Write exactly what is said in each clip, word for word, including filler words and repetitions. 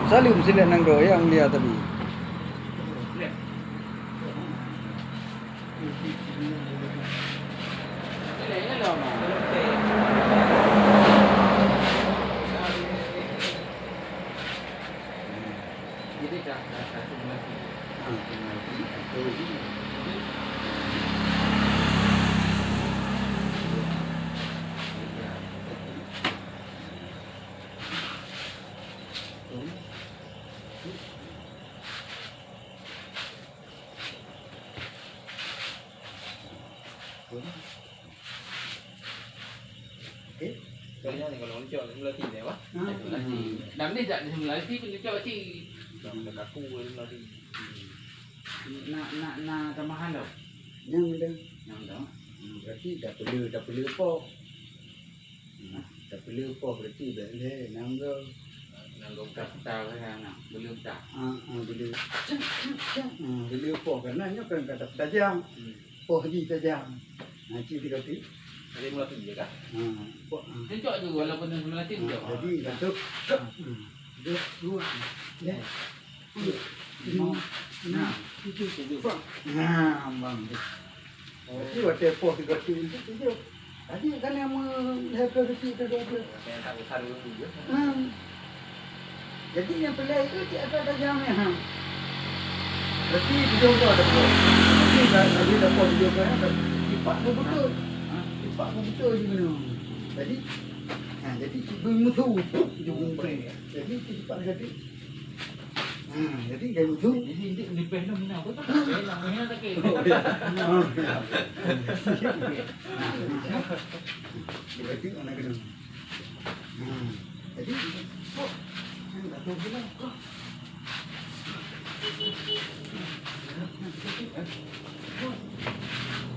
Saleuem silek nanggroe nyang mulia tadi. Okey. Soalnya ni kalau uncok ni meulati ni apa? Ha. Meulati. Dah ni tak ada meulati pun uncok si. Dah kaku ni meulati. Nak, nak, nak tambahan tau. Nyang dah. Nyang dah. Hmm, berarti dah perlu, dah perlu apa? Hmm, dah perlu apa berarti dah leh nanggroe. Nanggroe tak tahu lah nak. Belum tak. Ah, ah, belum. Cak, cak, cak. Ah, belum apa karena nyoe kan kata tajam. Hmm. Poh jih tajam. Nah, cit tiga tu. Ada mula tu je kah? Ha, poh, ha. Cocok tu walaupun dalam mula tu. Ha, jadi, satu, ha, dua, dua, ya. Lima, enam, tujuh, empat. Nah, bang. Jadi, waktu poh tiga tu, itu tujuh. Tadi kan yang me-, leher ke kecil tu, dua belas. Yang tak besar dulu, ya. Hmm. Jadi nyang peulai tu cit asai tajam nyan, ha. Berarti tujoh go dapat. Tapi ka-, laju dapat tujoh go nyan, tipak pun beutôi. Ha? Tipak pun beutôi je keunoe. Jadi, ha, jadi cit beumeuthu, pup, je beumeuthu. Jadi cit tipak lagèe tu. Ha, jadi lagèe meuthu. Jadi intik nipéh tu mina apa tu? Eh, nak mina sakit. Oh, ya. Berarti mana kena? Hmm. Jadi, kok, kan tak tahu pula, kok.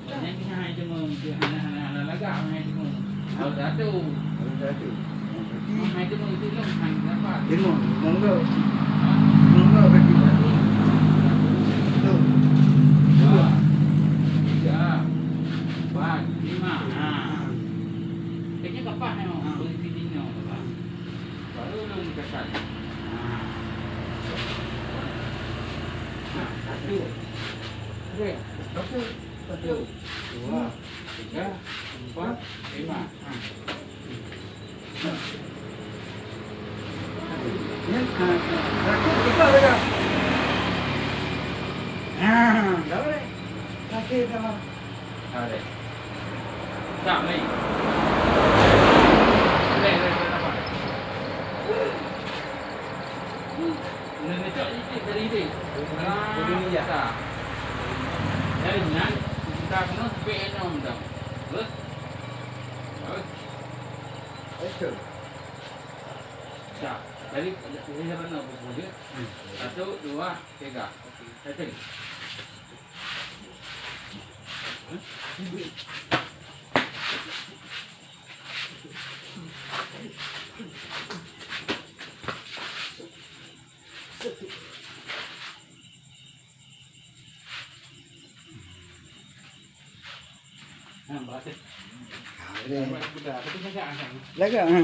Yang ni hai cuma, dia hana, hana, hana lagak, hai cuma. Kalau satu. Kalau satu. Hai cuma itu long, hai dapat. Lima, lima enggau. Ha? Lima enggau berarti. Satu. Dua. Tiga. Empat. Lima. Ha. Kayaknya kapah ni, ha. Posisi lima kapah. Baru lôn kasar. Ha. Ha, satu. Okey. Satu. Satu. Dua. Tiga. Empat. Lima. Ha. Ni, ha, satu, tiga, tiga. Ha, dah boleh. Okey, dah. Ada. Tak, ni. Boleh, boleh, boleh nampak. Kena ngecok sikit dari sini. Ah, tak. Dari nan, kita kena sampai enam dah. Terus? Terus? Action. Tak. Dari, dari mana pun dia? Satu, dua, tiga. Okey. Action. Lagak, ha.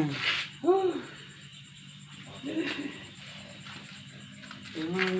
Memang